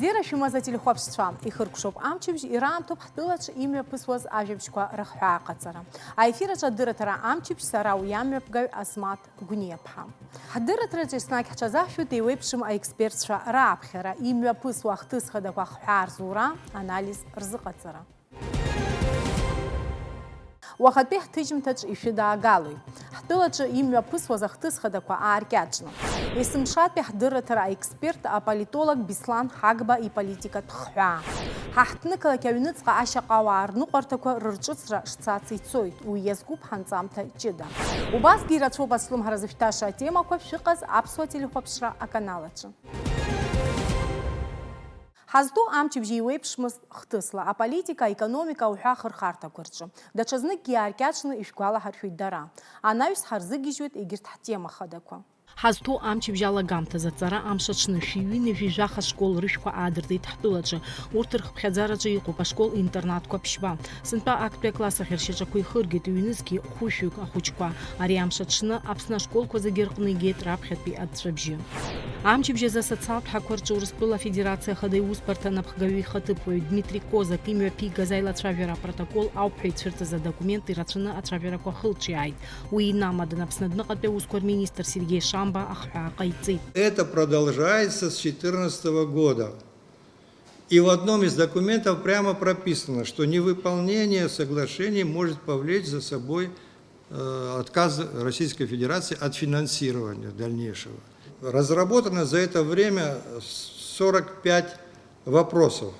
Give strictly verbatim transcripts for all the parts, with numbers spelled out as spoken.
Бзиара шәымаз ателехәаԥшцәа, ихыркәшоуп амчыбжь, ираамҭоуп ҳтәылаҿы имҩаԥысуаз ажәабжьқәа рыхҳәаа аҟаҵара. Аефир аҿы адырраҭара амчыбжь, сара уи амҩаԥгаҩ Асмаҭ Гәниаԥҳа. Ҳдырраҭараҿы еснагь ҳҽазаҳшәоит еиуеиԥшым аекспертцәа рааԥхьара, имҩаԥысуа ахҭыс хадақәа ахҳәаа рзура, анализ рзыҟаҵара. Уахатәи ҳҭыжьымҭаҿ ишәыдаагалоит. Ҳтәылаҿы имҩаԥысуаз ахҭыс хадақәа ааркьаҿны. Есымшатәи ҳдырраҭара аексперт, аполитолог Беслан Ҳагба иполитикатә хҳәаа. Ҳа ҳҭнықалақь аҩныҵҟа ашьаҟауаа рныҟәарҭақәа рырҿыцра шцац ицоит, уи иазкуп ҳанҵамҭа ҷыда. Убасгьы ирацәоуп ацәлымҳара зышәҭаша атемақәа шәыҟаз аԥсуа телехәаԥшра аканал аҿы. Ҳазҭоу амчыбжь еиуеиԥшмызт хҭысла, аполитика, аекономика уҳәа ахырхарҭақәа рҿы. Даҽазныкгьы иааркьаҿны ишәгәалаҳаршәоит дара. Анаҩс ҳарзыгьежьуеит егьырҭ ҳтема хадақәа. Ҳазҭоу амчыбжь алагамҭазы аҵара амш аҽны шәи ҩынҩажәи жәаха школ рышәқәа аадыртит ҳтәылаҿы. Урҭ рхыԥхьаӡараҿы иҟоуп ашкол-интернатқәа ԥшьба. Сынтәа актәи акласс ахь ршьаҿақәа ихыргеит ҩнызқьи хәышәҩык ахәыҷқәа. Ари амш аҽны Аԥсны ашколқәа зегьы рҟны игеит раԥхьатәи аҵәҵәабжьы. Амчыбжь азы асоциалтә ҳақәа рҿы Урыстәыла Афедерациа Ахада Иусбарҭа анапхгаҩы ихаҭыԥуаҩ Дмитри Козак имҩаԥигаз аилацәажәара апротокол ауп ҳәа ицәырҵыз адокумент ирацәаны ацәажәарақәа хылҿиааит. Уи инамадан Аԥсны адәныҟатәи аусқәа рминистр Сергеи Шамба ахҳәаа ҟаиҵеит. Это продолжается с четырнадцатого года. И в одном из документов прямо прописано, что невыполнение соглашений может повлечь за собой, э, отказ Российской Федерации от финансирования дальнейшего. Разработано за это время сорок пять вопросов,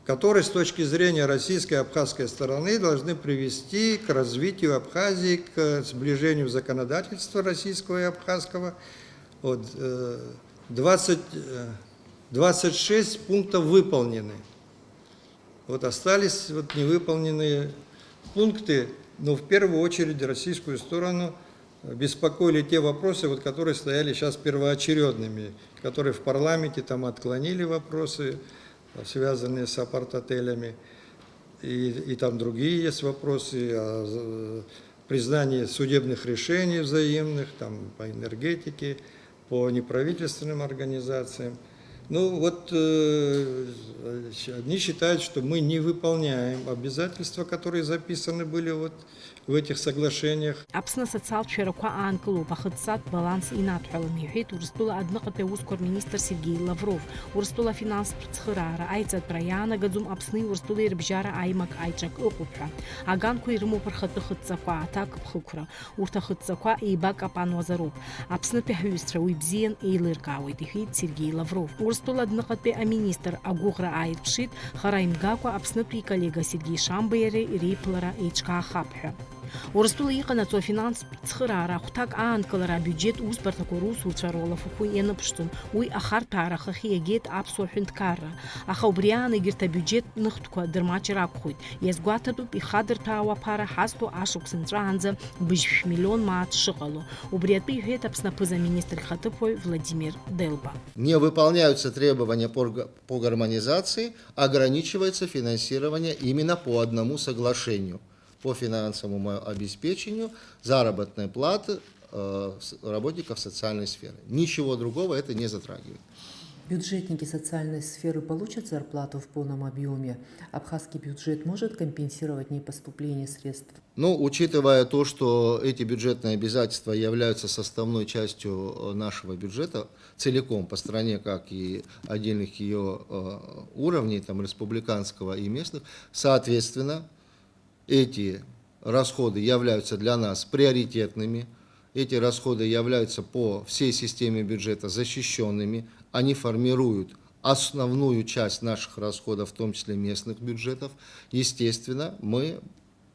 которые с точки зрения российской и абхазской стороны должны привести к развитию Абхазии, к сближению законодательства российского и абхазского. Вот, э, двадцать, э, двадцать шесть пунктов выполнены. Вот остались вот невыполненные пункты, но в первую очередь российскую сторону беспокоили те вопросы, вот, которые стояли сейчас первоочередными, которые в парламенте там отклонили вопросы, э, связанные с апарт-отелями, и, и там другие есть вопросы, о з-, признании судебных решений взаимных, там, по энергетике, по неправительственным организациям. Ну вот, э, одни считают, что мы не выполняем обязательства, которые записаны были вот в этих соглашениях. Аԥсны асоциалтә шәарақәа аанкылоуп, ахыҵтә баланс инадҳәаланы, иҳәеит Урыстәыла адәныҟатәи аусқәа рминистр Сергеи Лавров. Урыстәыла афинанстә цхыраара аиҵатәра иаанагаӡом Аԥсни Урыстәылеи рыбжьара аимак-аиҿак ыҟоуп ҳәа. Аганқәа ирымоуп рхатәы хыҵҵақәа, аҭакԥхықәра. Урҭ ахыҵҵақәа еибакапануазароуп. Аԥснытәи ҳҩызцәа уи бзиан еилыркаауеит, иҳәеит Сергеи Лавров. Урыстәыла адәныҟатәи аминистр агәыӷра ааирԥшит, хара имгакәа Аԥснытәи иколлега Сергеи Шамбеи иареи реиԥылара еиҿкаахап ҳәа. Урыстәыла иҟанаҵо афинанстә цхыраара ахәҭак аанкылара абиуџьет усбарҭақәа русуцәа руалафахәы ианыԥшӡом, уи ахарҭәаара ахахьы иагеит аԥсуа ҳәынҭқарра. Аха убри аан егьырҭ абиуџьет ныхтәқәа дырмаҷыр акәхоит. Иазгәаҭатәуп ихадырҭәаауа аԥара ҳазҭо ашықәс нҵәаанӡа быжьшә миллион мааҭ шыҟало. Убри атәы иҳәеит Аԥсны аԥыза-министр ихаҭыԥуаҩ Владимир Делба. Не выполняются требования по рг-, по гармонизации, ограничивается финансирование именно по одному соглашению по финансовому обеспечению заработной платы, э, с-, работников социальной сферы. Ничего другого это не затрагивает. Бюджетники социальной сферы получат зарплату в полном объёме? Абхазский бюджет может компенсировать непоступление средств? Ну, учитывая то, что эти бюджетные обязательства являются составной частью, э, нашего бюджета целиком по стране, как и отдельных её, э, уровней, там, республиканского и местных, соответственно, эти расходы являются для нас приоритетными, эти расходы являются по всей системе бюджета защищёнными, они формируют основную часть наших расходов, в том числе местных бюджетов. Естественно, мы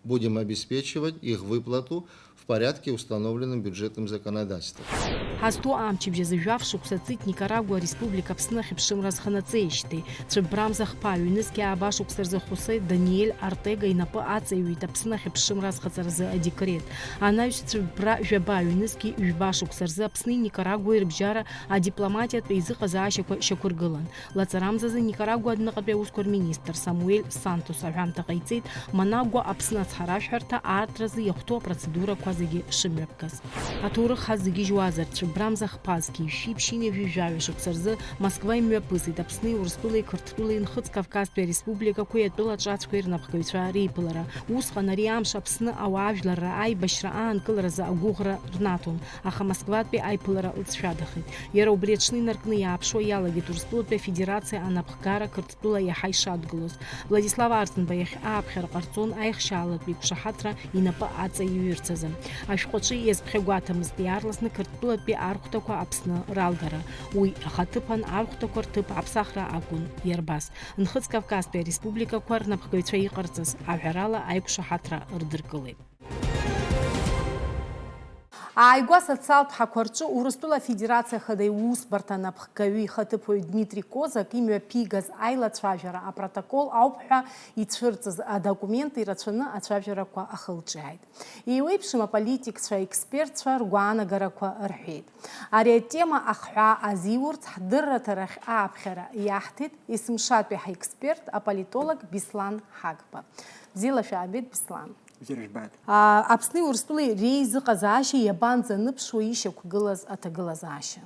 будем обеспечивать их выплату в порядке, установленном бюджетным законодательством. Ҳазҭоу амчыбжь азы жәаф шықәса ҵит Никарагуа Республика Аԥсны ахьыԥшымра азханаҵеижьҭеи. Цәыббрамза хԥа, ҩнызқьи ааба шықәса рзы Хосе Даниель Артега инапы аҵаҩит Аԥсны ахьыԥшымра азхаҵаразы адекрет. Анаҩс цәыббра жәаба, ҩнызқьи ҩба шықәса рзы Аԥсни Никарагуеи рыбжьара адипломатиатә еизыҟазаашьақәа шьақәыргылан. Лаҵарамзазы Никарагуа адәныҟатәи аусқәа рминистр Самуель Сантос аҳәамҭа ҟаиҵеит, Манагуа Аԥсны ацҳаражәҳәарҭа аартразы иахәҭоу апроцедурақәа зегьы шымҩаԥгаз. Аҭоурых ҳаззыгьежьуазар, Абрамза хԥа зқьи шәи ԥшьынҩажәи жәаҩа шықәса рзы Москва имҩаԥысит Аԥсни Урыстәылеи Қырҭтәылеи Нхыҵ Кавказтәи ареспубликақәеи атәыла ҿацәқәеи рнапхгаҩцәа реиԥылара. Усҟан ари амш Аԥсны ауаажәларра аибашьра аанкыларазы агәыӷра рнаҭон, аха Москватәи аиԥылара лҵшәадахеит. Иара убри аҽны инаркны иааԥшуа иалагеит Урыстәылатәи Афедерациа анапхгара Қырҭтәыла иаҳа ишадгылоз. Владислав Арӡынба иахь ааԥхьара ҟарҵон аихшьаалатә иқәшаҳаҭра инапы аҵаиҩырц азы. Ашәҟәаҿы иазԥхьагәаҭамызт, иаарласны Қырҭтәылатәи архәҭақәа Аԥсны ралгара. Уи ахаҭыԥан архәҭақәа рҭыԥ аԥсахра акәын иарбаз. Нхыҵ Кавказтәи ареспубликақәа рнапхгаҩцәа иҟарҵаз, аҳәарала, аиқәшаҳаҭра рдыркылеит. Ааигәа асоциалтә ҳақәа рҿы Урыстәыла Афедерациа Ахада Иусбарҭа анапхгаҩы ихаҭыԥуаҩ Дмитри Козак имҩаԥигаз аилацәажәара апротокол ауп ҳәа ицәырҵыз адокумент ирацәаны ацәажәарақәа ахылҿиааит. Еиуеиԥшым аполитикцәа, аекспертцәа ргәаанагарақәа рҳәеит. Ари атема ахҳәаа азиурц ҳдырраҭарахь ааԥхьара иаҳҭеит есымшатәи ҳаексперт, аполитолог Беслан Ҳагба. Бзиала шәаабеит, Беслан. Бзиара жәбааит. А, Аԥсни Урыстәылеи реизыҟазаашьа иабанӡаныԥшуа ишьақәгылаз аҭагылазаашьа?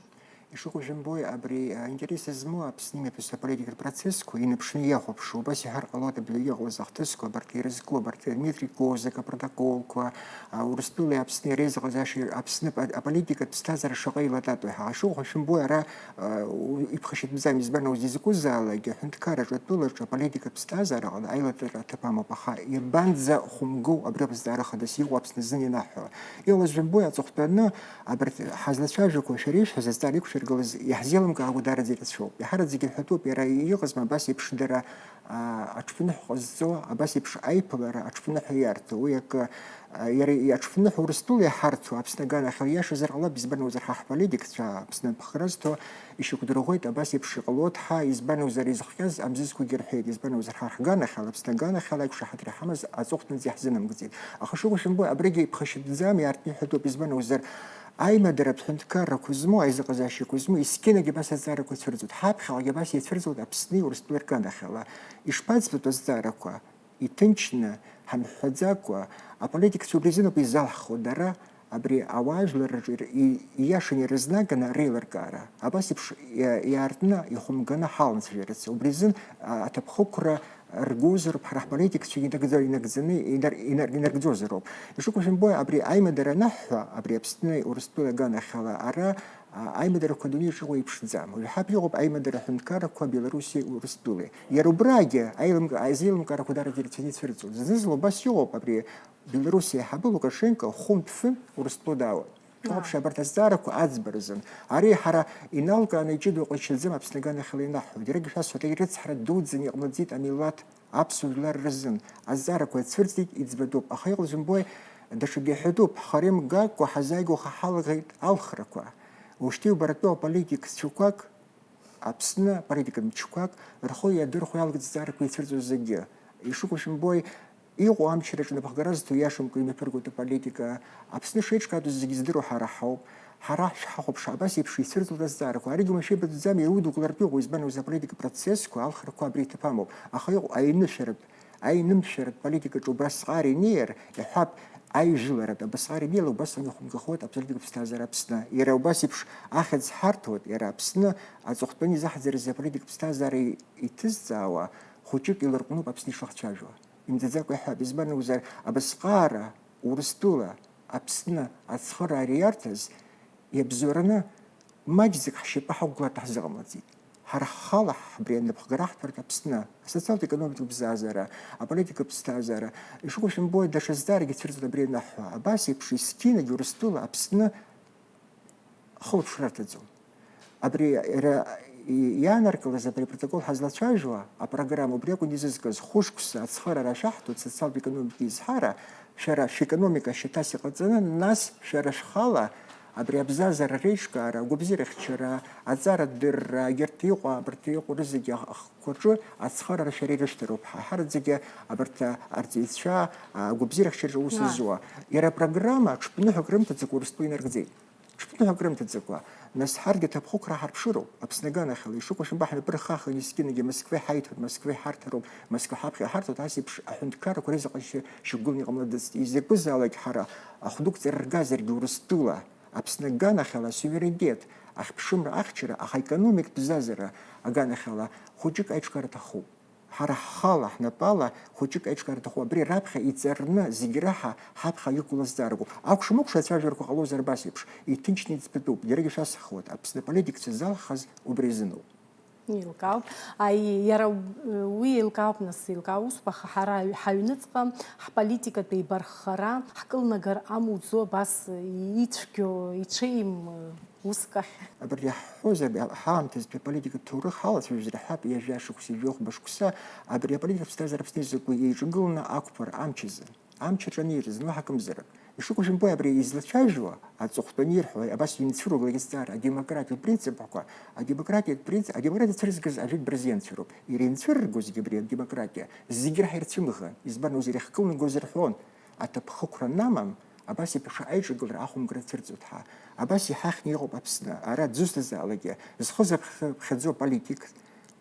Ишыҟоу жәымбои, абри, а, интерес змоу Аԥсны имҩаԥысуа аполитикатә процессқәа инаԥшны иахәаԥшуа, убас иҳәар ҟалоит, абри иҟалаз ахҭысқәа, абарҭ ирызку, абарҭ Дмитри Козак апротоколқәа, а, Урыстәылеи Аԥсни реизыҟазаашьа, Аԥсны ап-, аполитикатә ԥсҭазаара шаҟа еилататоу ҳәа. Ишыҟоу жәымбои, ара, а, у-, иԥхашьатәӡам, избан акәзар, изакәызаалакгьы аҳәынҭқарраҿы, атәылаҿы аполитикатә ԥсҭазаара аҟны аилатәара аҭыԥ амоуп, аха иабанӡахәымгоу абри азҵаара хадас иҟоу Аԥсны азын ианаҳҳәо? Иҟалаз жәымбои, аҵыхәтәаны абарҭ ҳазлацәажәақәа, шәара ишәҳәаз азҵаара иқәшәыргылаз иаҳзеилымкаауа даараӡа ирацәоуп. Иаҳараӡагьы ҳәатәуп, иара иҟазма абас еиԥш дара, аа, аҽԥныҳәа ҟазҵо, абас еиԥш аиԥылара аҽԥныҳәа иарҭо. Уи акы, аа, иара аҽԥныҳәа Урыстәыла иҳарҭо, Аԥсны аганахьала иашазар ҟалап, избан акәзар, ҳа ҳполитикцәа Аԥсны анапхгара зҭо ишьақәдырӷәӷәеит, абас еиԥш иҟалоит ҳәа, избан акәзар, изыхҟьаз амзызқәагьы рҳәеит, избан акәзар, ҳа ҳганахьала, Аԥсны аганахьала аиқәшаҳаҭра иҳамаз аҵыхәтәанӡа иаҳзынамгӡеит. Аха шыҟоу шәымбои, абригьы иԥхашьатәӡам, иаартны иҳәатәуп, избан акәзар, аимадаратә ҳәынҭқаррақәа змоу, аизыҟазаашьақәа змоу, есқьынагьы абас азҵаарақәа ицәырҵуеит. Ҳаԥхьаҟагьы абас ицәырҵуеит Аԥсни Урыстәылеи рганахьала. Ишԥаӡбатәу азҵаарақәа? Иҭынчны, ҳамҳәаӡакәа, аполитикцәа убри азыноуп изалҳхуа, дара абри ауаажәларраҿы ир-, и-, ииашаны ирызнаганы реилыркаара. Абас еиԥш иа-, иаартны, ихәымганы ҳаланцәажәарц. Убри азын, а, аҭыԥхықәра ргозароуп ҳара ҳполитикцәа инагӡа-, инагӡаны, инар-, инар-, инаргӡозароуп. Ишыҟоу шәымбои, абри аимадара анаҳҳәа, абри Аԥсни Урыстәылеи аганахьала ара, а, аимадарақәа адунеи иаҿы иҟоу еиԥшӡам. Уажәы ҳаԥхьа иҟоуп аимадара аҳәынҭқаррақәа Белоруссиеи Урыстәылеи. Иара убрагьы аилымга-, азеилымкаарақәа даараӡа ирацәаны ицәырҵуеит. Зны-зынла убас иҟоуп, абри Белоруссиа аиҳабы Лукашенко хәынтә-фынтә Урыстәыла даауеит. Шәхәаԥш, абарҭ азҵаарақәа аӡбаразын. Ари ҳара иналкааны иҷыдоу ҟазшьаӡам, Аԥсны аганахьала инаҳҳәоит. Иаргьы шәасҳәоит, ари рыцҳара дуӡӡаны иҟанаҵеит амилаҭ аԥсуа жәлар рзын. Азҵаарақәа ицәырҵит, иӡбатәуп. Аха иҟалаз умбои, даҽакгьы ҳәатәуп, ҳхы римгакәа ҳазааигәаха ҳалагеит алхрақәа. Ушьҭа иубаратәу аполитик цәақәак, Аԥсны аполитикатә мчқәак рхы иадырхәо иалагеит азҵаарақәа ицәырҵуа зегьы. Ишыҟоу шәымбои, иҟоу амчраҿы напхгара зҭо иашамкәа имҩаԥыргоит аполитика. Аԥсны шеиҿкаатәу зегьы здыруа ҳара ҳауп. Ҳара шәҳахәаԥш, абас еиԥш ицәырҵуеит азҵаарақәа. Аригьы уамашәа ибатәӡам, иудукылартә иҟоу, избан акәзар, аполитикатә процессқәа алхрақәа абри иҭыԥ амоуп. Аха иҟоу аиныҳәаратә, аинымшәаратә политикаҿы убасҟак инеир, иҳәап, аижәыларатә абасҟак инеила убасҟан ихәымгахоит аполитикатә ԥсҭазаара Аԥсны. Иара убас еиԥш ахьӡ ҳарҭоит, иара Аԥсны аҵыхәтәаны изаҳӡарыз аполитикатә ԥсҭазаара иҭызҵаауа хәыҷык иларҟәноуп Аԥсны ишахцәажәо. Имӡаӡакәа иҳәап, избан акәзар, абасҟак Урыстәыла Аԥсны ацхыраара иарҭаз иабзоураны маҷӡак ҳшьапы ҳақәгылартә ҳзыҟамлаӡеит. Ҳара ҳхала ҳбри анапхгара ҳҭартә Аԥсны, асоциалтә-економикатә ԥсҭазаара, аполитикатә ԥсҭазаара, ишыҟоу шәымбои, даҽа зҵаарагьы цәырҵуеит абри анаҳҳәа. Абас еиԥш есқьынагь Урыстәыла Аԥсны хылаԥшра рҭаӡом. Абри иара иаанаркылаз абри апротокол ҳазлацәажәо апрограмма убри акәын изызкыз, хәышықәса ацхыраара шәаҳҭоит, социалтә-економикатә изҳара, шәара шәекономика шьаҭас иҟаҵаны, нас шәара шәхала абри абзазара реиҿкаара, агәабзиарахьчара, аҵарадырра, егьырҭ иҟоу, абарҭ иҟоу рызегьы ахқәа рҿы ацхыраара шәара ирышәҭароуп ҳәа. Ҳараӡәгьы абарҭ арҵаҩцәа агәабзиарахьчараҿы аус зуа. Иара апрограмма ҽԥныҳәак рымҭаӡакәа Урыстәыла инаркӡеит. Ҽԥныҳәак рымҭаӡакәа, нас ҳаргьы аҭыԥхықәра ҳарԥшыроуп, Аԥсны аганахьала ишыҟоу шәымбо, ҳнапы рхаханы есқьынагьы Москва иҳаиҭоит, Москва иҳарҭароуп, Москва ҳаԥхьа иҳарҭоит, ас еиԥш аҳәынҭқаррақәа рзы ҟазшьа шьақәгыланы иҟамлаӡацт. Изакәызаалак ҳара ахәдуқәҵара ргазаргьы Урыстәыла Аԥсны аганахьала асуверенитет, ахьԥшымра ахьчара, аха аекономикатә бзазара аганахьала хәыҷык аиҿкаара аҭахуп. Ҳара ҳхала, ҳнапала хәыҷык аиҿкаара аҭахуп. Абри раԥхьа иҵарны зегь раҳа ҳаԥхьа иқәлаз ҵаарақәоуп. Акәша-мыкәша ацәажәарақәа ҟалозар абас еиԥш, иҭынчны иӡбатәуп. Иаргьы шәасҳәоит, Аԥсны аполитикцәа залхыз убри азыноуп. Еилкаауп. Аи, иара, э, уи еилкаауп, нас, еилкаау усуп, аха ҳара аҩ-, ҳаҩныҵҟа ҳполитикатә еибарххара ҳкылнагар амуӡо абас ицәгьоу, иҽеим, э, уск ахь. Абри иаҳҳәозар, ҳаамҭазтәи аполитикатә ҭоурых ҳалацәажәозар, иаҳҳәап, ҩажәа шықәса, ҩажәихәба шықәса, абри аполитикатә ԥсҭазаара Аԥсны изакәи еиҿагыланы ақәԥара амчазы. Амч аҿы анеира, зны уаҳа акымзарак. Ишыҟоу жәымбои абри излацәажәо, аҵыхәтәаны ирҳәо, абас ианцәыруа лакьысҵар, адемократиатә принципқәа, адемократиатә принцип, адемократиа цәырызгаз ажәытә бырзенцәароуп. Иреинцәырыргозгьы абри адемократиа, зегьы раҳа ирцәымӷын, избан, ус ирыхькылнагозар ҳәон, аҭыԥхықәра анамам, абас еиԥш аиҿагылара ахәымгара цәырҵуеит ҳәа. Абас иҳахьны иҟоуп Аԥсны, ара дзусҭазаалакгьы, зхы зыԥхьаӡо политик,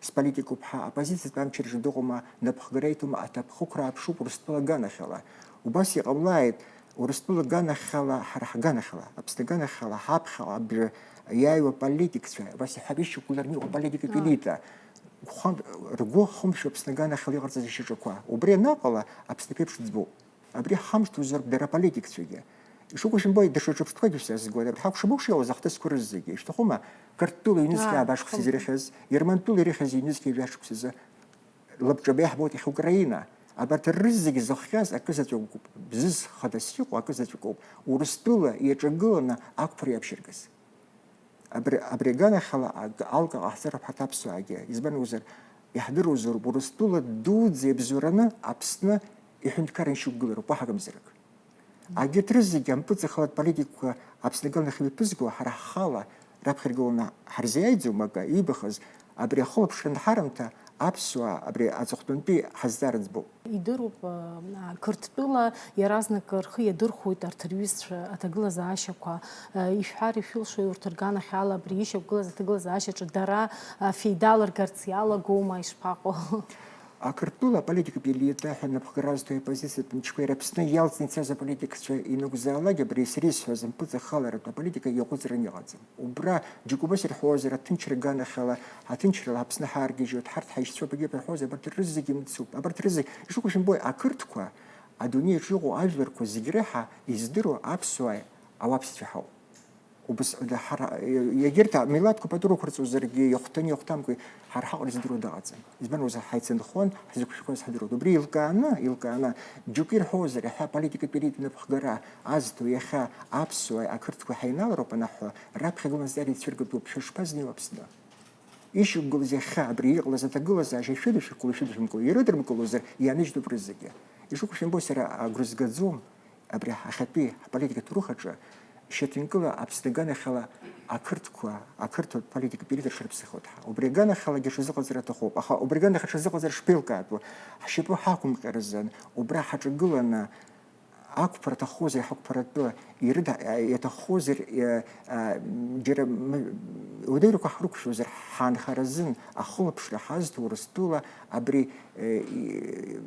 Сполитикуп ҳәа, аоппозициатә амчыбжьы дыҟоума, напхгара иҭоума, аҭыԥхықәра ааԥшуп Урыстәыла аганахьала. Убас иҟамлааит, Урыстәыла аганахьала, ҳара ҳганахьала, Аԥсны аганахьала, ҳаԥхьаҟа абжа иааиуа аполитикцәа, убас иҳәап, ишьақәгылараны иҟоу аполитикатә елита. Гәхам-, ргәы хымшәо Аԥсны аганахьала иҟарҵаз ишьаҿақәа. Убри анаҟала, Аԥсны ԥеиԥш ӡбоуп. Абри ҳхамышҭуазароуп дара аполитикцәагьы. Ишыҟоу шәымбои, даҽа ҿырԥштәқәакгьы шәзазгоит. Абри ҳакәша-мыкәша иҟаз ахҭысқәа рызегьы. Ишәҭахума, Қырҭтәыла ҩнызқьи Аа, ааба шықәсазы ҳхамышҭ. Ирыхьыз, Ермантәыла ирыхьыз ҩнызқьи жәа шықәсазы, лабҿаба иаҳбоит иахьа Украина. Абарҭ рызегьы зыхҟьаз акы заҵәык ауп. Бзыз хадас иҟоу акы заҵәык ауп. Урыстәыла иаҿагыланы ақәԥара иаԥшьыргаз. Абри, абри аганахьала ак-, алка ҟаҳҵароуп ҳарҭ аԥсуаагьы. Избан акәзар, иаҳдыруазароуп, Урыстәыла дуӡӡа иабзоураны Аԥсны иҳәынҭқарра ишьақәгылароуп, уаҳа акымзарак. Агьырҭ рызегьы ампыҵахалатә политикақәа Аԥсны аганахьала иԥызго, ҳара ҳхала раԥхьа иргыланы ҳарзиааиӡом акы, иибахыз абри ахылаԥшра анҳарымҭа, аԥсуаа абри аҵыхәтәантәи ҳазҵаара ӡбоуп. Идыруп, а, Қырҭтәыла иаразнак рхы иадырхәоит арҭ рҩызцәа аҭагылазаашьақәа. А, ишәҳәар ишәылшои урҭ рганахьала абри ишьақәгылаз аҭагылазаашьаҿы дара, а, феидалыргарц иалагоума, ишԥаҟоу? Ақырҭтәыла аполитикатә елита ҳәа напхгара зҭо аоппозициатә мчқәеи Аԥсны иалҵны ицаз аполитикцәа ианакәзаалак абри сара исҳәаз ампыҵахаларатә аполитика иаҟәыҵран иҟаӡам. Убра џьоук убас ирҳәозар, аҭынчра аганахьала, аҭынчрала Аԥсны ҳааргьежьуеит, ҳарҭ ҳаишьцәоуп, егьырҭ ирҳәоз, абарҭ рызегьы мцуп. Абарҭ рызегь, ишыҟоу шәымбои, ақырҭқәа, адунеиаҿ иҟоу ажәларқәа зегь реиҳа издыруа аԥсуааи ауаԥсцәеи ҳауп. Убас, да, ҳара, егьырҭ амилаҭқәа пату рықәырҵозаргьы, иахәҭаны иахәҭамкәа, ҳара ҳаҟара издыруа дыҟаӡам. Избан акәзар, ҳаицынхон, ҳзықәшәақәаз ҳдыруеит. Убри еилкааны, еилкааны, џьоук ирҳәозар, иахьа аполитикатә елита напхгара азҭо, иахьа аԥсуааи ақырҭқәеи ҳаиналароуп анаҳҳәа, раԥхьа гылан зҵаара ицәыргатәуп, шәышԥазнеиуа Аԥсны? Ишьақәгылаз иахьа абри иҟалаз аҭагылазаашьа шәыдышәкыло, шәыдышәымкыло, ирыдырмкылозар, ианыжьтәуп рызегьы. Ишыҟоу шәымбои, сара агәра згаӡом, абри ҳахьатәи ҳполитика ҭоурых аҿы шьаҭанкыла Аԥсны аганахьала ақырҭқәа, ақырҭуа политикатә елита рҽырԥсахуеит ҳәа. Убри аганахьалагьы ҽазыҟаҵара аҭахуп, аха убри аганахьала ҽазыҟаҵара шԥеилкаатәу? Ҳшьапы ҳақәымҟьаразын, убра ҳаҿагыланы, ақәԥара аҭаххозар, иҳақәԥаратәы, ирыда-, иаҭаххозар, э, а, џьара м-, уадаҩрақәа ҳрықәшәозар, ҳаанхара азын ахылаԥшра ҳазҭо Урыстәыла абри, э, и-,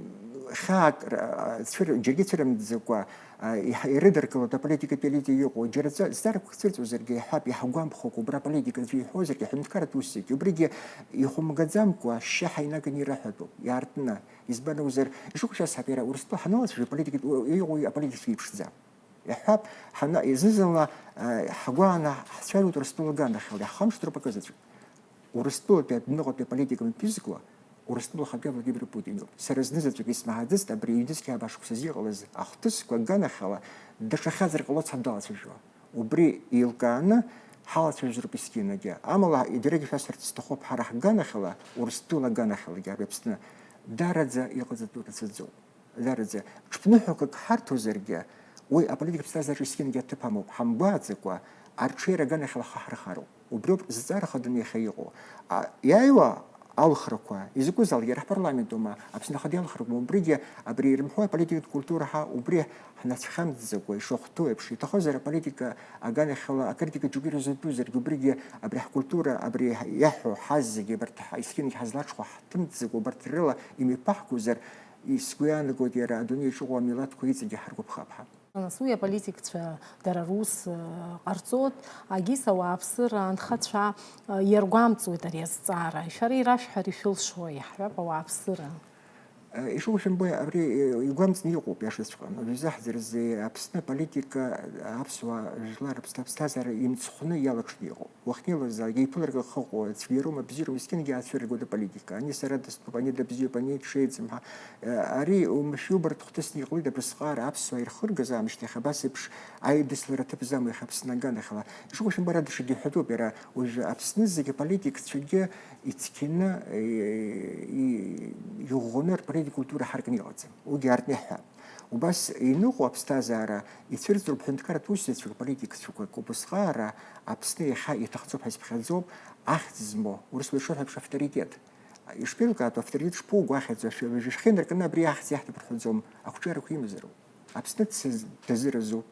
хьаак р-, а, цәыр-, џьаргьы цәырымҵӡакәа, а, иҳ-, ирыдыркылоит аполитикатә елита иҟоу, џьара ҵа-, зҵаарақәак цәырҵуазаргьы, иҳәап, иҳагәамԥхакәа, убра аполитика аӡәы иҳәозаргьы, аҳәынҭқарратә усзаргьы, убригьы ихәымгаӡамкәа ашьшьыҳәа инаганы ираҳәатәуп, иаартны. Избан акәзар, ишыҟоу шәасҳәап, иара Урыстәыла ҳаналацәажәо аполитикатә, иҟоу аполитикацәа еиԥшӡам. Иаҳҳәап, ҳана-, зны-зынла, э, ҳгәааны ҳцәажәоит Урыстәыла аганахьала, иаҳхамышҭроуп акызаҵәык. Урыстәылатәи адәныҟатәи аполитика мҩаԥызго Урыстәыла ахантәаҩы Владимир Путин иоуп. Сара зны-заҵәык исмаҳаӡыцт абри ҩнызқьи ааба шықәсазы иҟалаз ахҭысқәа аганахьала даҽа хьаҵрак ҟалоит ҳабдалацәажәо. Убри еилкааны ҳалацәажәароуп есқьынагьы. Амала, иадарагьы шәасҳәарц сҭахуп, ҳара ҳганахьала, Урыстәыла аганахьалагьы абри Аԥсны даараӡа иҟаҵатәу рацәаӡоуп. Даараӡа, ҽԥныҳәақәак ҳарҭозаргьы, уи аполитикатә ԥсҭазаараҿы есқьынагьы аҭыԥ амоуп, ҳамгәааӡакәа, арҽеира аганахьала ҳхы ҳархароуп. Убриоуп зҵаара хаданы иахьа иҟоу. А, иааиуа алхрақәа, изакәызаалак, иара ҳпарламент аума, Аԥсны Ахадеи алхрақәа, убригьы абри ирымҳәо аполитикатә культура ҳа, убри ҳнацәхьамҵӡакәа ишахәҭоу еиԥш, иҭахозар аполитика аганахьала акритика џьоук ирзутәызаргьы, убригьы абри ҳкультура, абри иаҳҳәо ҳазегьы абарҭ ҳ-, есқьынагьы ҳазлаҽхәо ҳҭымҵӡакәа, убарҭ рыла имҩаԥаҳгозар, сгәы иаанагоит, иара адунеи иҿыҟоу амилаҭқәа иҵегьы ҳаргәаԥхап ҳәа. Нас уи аполитикцәа дара рус, э, ҟарҵоит, агьыс ауааԥсыра анхацәа, э, иаргәамҵуеит ари азҵаара. Шәара ирашәҳәар ишәылшои, иаҳҳәап, ауааԥсыра. Э, ишыгәышәымбо, абри, э, игәамҵны иҟоуп, иашаҵәҟьаны. Уажәазы ҳзы Аԥсны аполитика, аԥсуаа жәлар рыԥсҭа-, ԥсҭазаара имцхәны иалаҽны иҟоуп. Уахьнеилозаалак еиԥыларак ахы ыҟоу, ацәгьароума, абзиароума, есқьынгьы аацәырыргоит аполитика. Ани сара дыстәуп, ани дабзиоуп, ани дшеиӡам ҳәа. Э, ари умшәы убарҭ хҭысны иҟалеит абрысҟаара аԥсуаа ирхыргаз аамышьҭахь абас еиԥш аидыслара аҭыԥ замои Аԥсны аганахьала. Ишыгәышәымбара даҽагьы ҳәатәуп иара уажәы Аԥсны зегьы аполитикцәагьы ицқьаны, э, и-, иӷәӷәаны рполитикатә культура ҳаркны иҟаӡам. Уигьы артны иаҳҳәап. Убас иныҟәо аԥсҭазаара ицәырҵроуп ҳәынҭқарратә усзуҩцәак, политикцәақәак. Убасҟаара Аԥсны иахьа иҭахӡоуп ҳәа изыԥхьаӡоуп, ахьӡ змоу, урысла ишырҳәо еиԥш, авторитет. Ишԥеилкаатәу авторитет шԥоугәахьаӡо, шәа-, шәахьынаркны абри ахьӡ иаҳҭап рҳәаӡом, ақәҿиарақәа имазароуп. Аԥсны дсыз-, дазыразуп,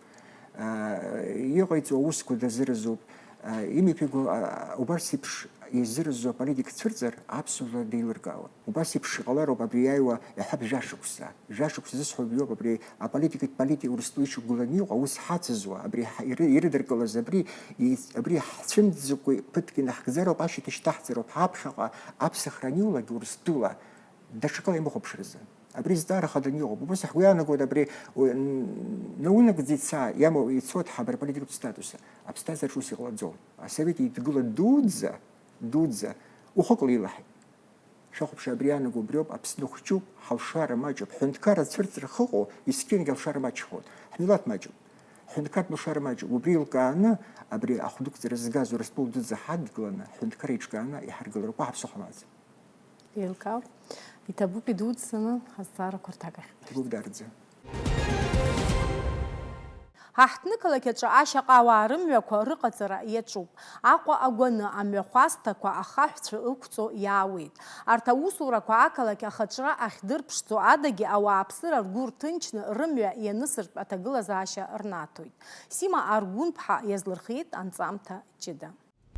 аа, иҟаиҵо аусқәа дазыразуп, аа, имҩаԥиго, аа, убарҭ еиԥш изыразу аполитик цәырҵыр, аԥсуа жәлар деилыркаауан. Убас еиԥш иҟалароуп абри иааиуа иаҳа жәашықәса. Жәашықәса зысҳәо убриоуп, абри аполитикатә политика Урыстәыла ишықәгыланы иҟоу аус ҳацызуа, абри ҳа-, иры-, ирыдыркылаз, абри и-, абри ҳцәымӡӡакәа ԥыҭк инаҳгӡароуп, ашьаҭа ишьҭаҳҵароуп, ҳаԥхьаҟа аԥсахра аниулак Урыстәыла даҽакала имыхәаԥшразы. Абри зҵаара хаданы иҟоуп. Убас ҳгәы иаанагоит абри, уи, н-, наунагӡа ица-, иамоу ицоит ҳабра аполитикатә статус. Аԥсҭазаараҿ ус иҟалаӡом. Асовет Еидгыла дуӡӡа, дуӡӡа, ухәыкла илаҳаит. Шәахәаԥш, абри иаанаго убриоуп, Аԥсны хәҷуп, ҳалшара маҷуп, ҳҳәынҭқарра цәырҵра ахьыҟоу, есқьынгьы алшара маҷхоит. Ҳмилаҭ маҷуп. Ҳҳәынҭқарратә лшара маҷуп. Убри еилкааны, абри ахәдықәҵара згаз Урыстәыла дуӡӡа ҳадгыланы, ҳҳәынҭқарра еиҿкааны иҳаргылароуп, уаҳа ԥсыхәа амаӡам. Еилкаауп. Иҭабуп идуӡӡаны ҳазҵаарақәа рҭак ахь. Иҭабуп дарӡа. Аҳҭнықалақь аҿы ашьаҟауаа рымҩақәа рыҟаҵара иаҿуп. Аҟәа агәаны амҩахәасҭақәа ахаҳәцәа ықәҵо иаауеит. Арҭ аусурақәа ақалақь ахаҿра ахьдырԥшӡо адагьы ауааԥсыра ргәы рҭынчны рымҩа ианысыртә аҭагылазаашьа рнаҭоит. Сима Аргәынԥҳа иазлырхиеит анҵамҭа ҷыда.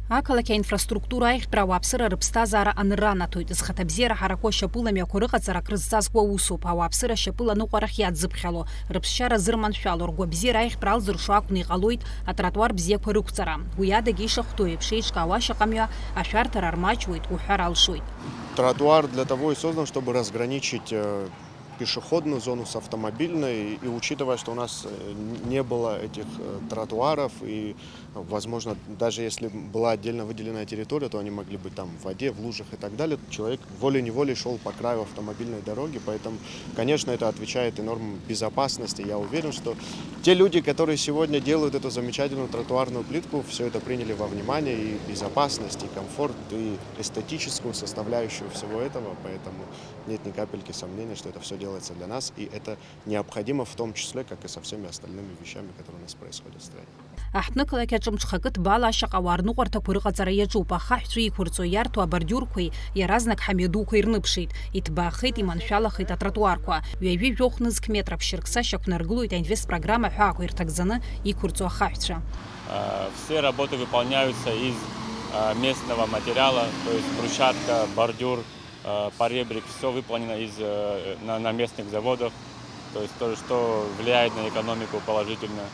Ақалақь аинфраструктура аиӷьтәра ауааԥсыра рыԥсҭазаара анырра анаҭоит. Зхаҭабзиара ҳарақәоу ашьапыламҩақәа рыҟаҵара акрызҵазкуа усуп, ауааԥсыра ашьапыла аныҟәара ахьиаӡыԥхьало, рыԥсшьара зырманшәало, ргәабзиара аиӷьтәра алзыршо акәны иҟалоит атротуар бзиақәа рықәҵара. Уи адагьы ишахәҭоу еиԥш еиҿкаау ашьаҟамҩа ашәарҭара рмаҷуеит уҳәар алшоит. Тротуар для того и создан, чтобы разграничить, э, пешеходную зону с автомобильной, и учитывая, что у нас, э, не было этих, э, тротуаров, и, возможно, даже если б-, была отдельно выделенная территория, то они могли быть там в воде, в лужах и так далее. Человек волей-неволей шёл по краю автомобильной дороги, поэтому, конечно, это отвечает и нормам безопасности. Я уверен, что те люди, которые сегодня делают эту замечательную тротуарную плитку, всё это приняли во внимание, и безопасность, и комфорт, и эстетическую составляющую всего этого, поэтому нет ни капельки сомнения, что это всё делается для нас, и это необходимо, в том числе, как и со всеми остальными вещами, которые у нас происходят в стране. Аҳҭнықалақь аҿы мҽхакы ҭбаала ашьаҟауаа рныҟәарҭақәа рыҟаҵара иаҿуп, ахаҳәцәа иқәырҵо иарҭо абордиурқәеи иаразнак ҳамҩадуқәа ирныԥшит, иҭбаахеит, иманшәалахеит атротуарқәа. Ҩажәи жәохә нызқь метра аԥшьыркса шьақәнаргылоит аинвестпрограмма аҳәаақәа ирҭагӡаны иқәырҵо ахаҳәцәа. Э, все работы выполняются из, э, местного материала, то есть брусчатка, бордюр, э, поребрик, всё выполнено из, э, на, на местных заводах, то есть то, что влияет на экономику положительно.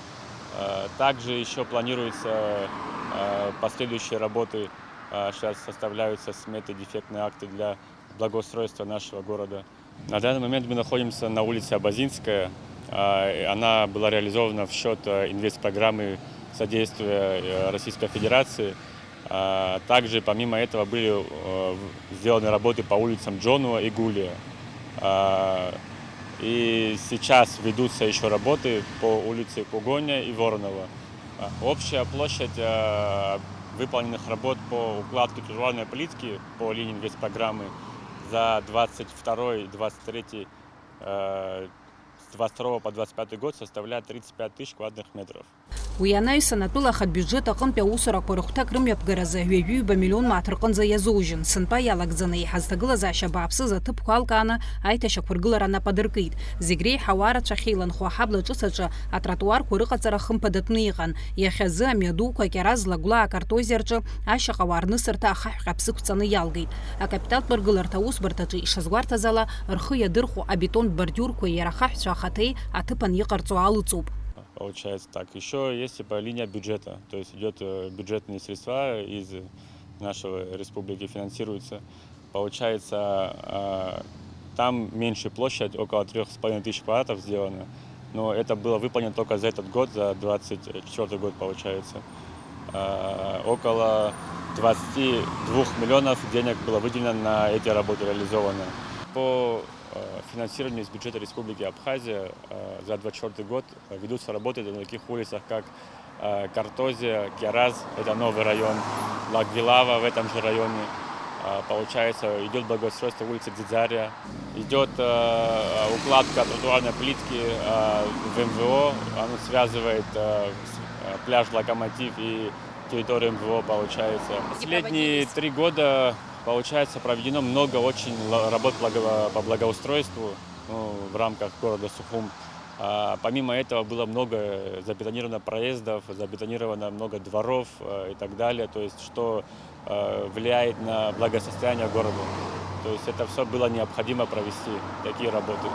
Э, также ещё планируется, э, последующие работы, э, щас составляются сметы, дефектные акты для благоустройства нашего города. На данный момент мы находимся на улице Абазинская. А, и она была реализована в счёт, э, инвестпрограммы содействия, э, Российской Федерации. А, также, помимо этого, были, э, в-, сделаны работы по улицам Джонуа и Гулия. А, и сейчас ведутся ещё работы по улице Кугоня и Воронова. А, общая площадь, э, выполненных работ по укладке тротуарной плитки по линии инвестпрограммы за двадцать второй и двадцать третий, э, с двадцать второго по двадцать пятый год составляет тридцать пять тысяч квадратных метров. Уи анаҩсан, атәыла ахатә биуџьет аҟынтәи аусурақәа рыхәҭак рымҩаԥгаразы ҩажәи ҩба миллион мааҭ рҟынӡа иазужьын, сынтәа иалагӡаны еиҳа зҭагылазаашьа бааԥсыз аҭыԥқәа алкааны аиҭашьақәыргылара нап адыркит. Зегь реиҳа ауаа рацәа ахьеиланхо аҳабла ҿыц аҿы атротуарқәа рыҟаҵара хымԥадатәны иҟан. Иахьазы амҩадуқәа Кьараз, Лагәлаа, Картозиа рҿы ашьаҟауаа рнысырҭа ахаҳә ҟьаԥ зықәҵаны иалгеит. Акапиталтә ргыларҭа аусбарҭаҿы ишазгәарҭаз ала, рхы иадырхәо абетонтә бордиурқәеи иара ахаҳәцәа ахаҭеи аҭыԥан иҟарҵо алыҵуп. Получается так. Еще есть типа линия бюджета, то есть идет э, бюджетные средства из нашего республики финансируется. Получается, а, там меньше площадь, около трех с половиной тысяч квадратов сделано, но это было выполнено только за этот год, за двадцать четвёртый год получается. А, около двадцати двух миллионов денег было выделено на эти работы, реализовано. По э, финансированию из бюджета Республики Абхазия э, за двадцать четвёртый год ведутся работы на таких улицах, как э, Картозия, Киараз, это новый район, Лагвилава в этом же районе. А, Получается, идет благоустройство улицы Дзидзария, идет э, укладка тротуарной плитки э, в МВО, оно связывает э, с- э, пляж Локомотив и территорию МВО, получается. Последние три года, получается, проведено много очень ла- работ благо- по благоустройству, ну, в рамках города Сухум. А, Помимо этого было много забетонировано проездов, забетонировано много дворов э, и так далее, то есть что э, влияет на благосостояние города. То есть это все было необходимо провести, такие работы.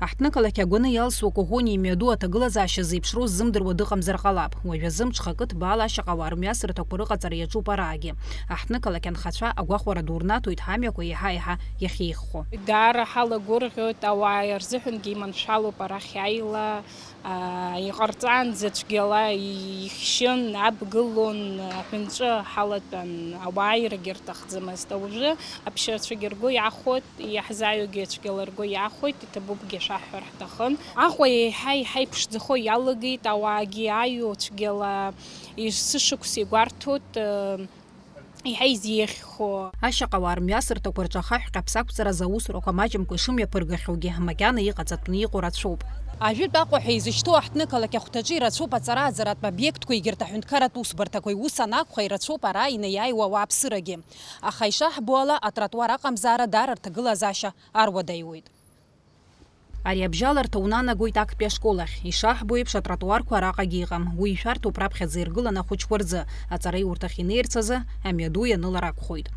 Аҳҭнықалақь агәаны иалсуа Коӷониа имҩаду аҭагылазаашьа зеиԥшроу ззымдыруа дыҟамзар ҟалап. Уажәазы мҽхакы ҭбаала ашьаҟауаа рымҩасырҭақәа рыҟаҵара иаҿуп араагьы. Аҳҭнықалақь анхацәа агәахәара ду рнаҭоит ҳамҩақәа еиҳа-еиҳа иахьеиӷьхо. Даара ҳалагәырӷьоит, ауаа рзыҳәангьы иманшәалоуп арахь иааила, аа, иҟарҵаанӡа цәгьала ихьшьын, абгылон, аҳәынҵәы ҳалатәан, ауааирагьы рҭахӡамызт. Уажәы аԥсшьарцәагьы ргәы иахәоит, иаҳзааигәоугьы цәгьала ргәы иахәоит, иҭабуп ҳәа шәаҳҳәар ҳҭахын. Аҟәа еиҳа-еиҳа иԥшӡахо иалагеит, ауаагьы ааҩуа цәгьала сышықәс игәарҭоит, еиҳа изеиӷьхо. Ашьаҟауаа рымҩасырҭақәа рҿы ахаҳә ҟьаԥса ақәҵаразы аусурақәа маҷымкәа ишымҩаԥыргахьоугьы макьана иҟаҵатәны иҟоу рацәоуп. Ажәытә Аҟәа ҳәа изышьҭоу аҳҭнықалақь ахәҭаҿы ирацәоуп аҵара-ааӡаратә обиектқәа, егьырҭ аҳәынҭқарратә усбарҭақәа, ус анакәха, ирацәоуп ара инеиааиуа ауаа аԥсырагьы. Аха ишаҳбо ала, атротуар аҟамзаара даара рҭагылазаашьа аруадаҩуеит. Ари абжьаларҭа унанагоит актәи ашкол ахь. Ишаҳбо еиԥш, атротуарқәа араҟагьы иҟам. Уи ишәарҭоуп раԥхьаӡа иргыланы ахәыҷқәа рзы, аҵараиурҭахь инеирц азы, амҩаду ианылар акәхоит.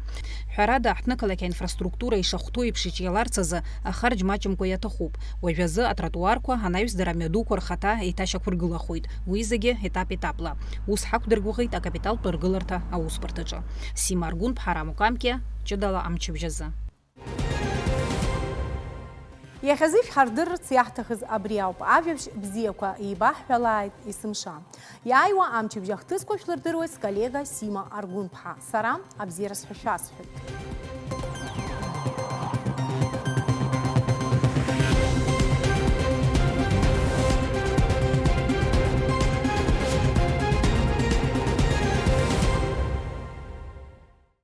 Ҳәарада, аҳҭнықалақь аинфраструктура ишахәҭоу еиԥш иҿиаларц азы ахарџь маҷымкәа иаҭахуп. Уажәазы атротуарқәа анаҩс дара амҩадуқәа рхаҭа еиҭашьақәыргылахоит. Уи зегьы етап-етапла. Ус ҳақәдыргәыӷит акапиталтә ргыларҭа аусбарҭаҿы. Сима Аргәынԥҳа, Рамо Камкиа, ҷыдала амчыбжь азы. Иахьазы шәҳардырырц иаҳҭахыз абри ауп, ажәабжь бзиақәа еибаҳҳәалааит есымша. Иааиуа амчыбжь ахҭысқәа шәлырдыруеит сколлега Сима Аргәынԥҳа. Сара абзиара сҳәашәасҳәоит.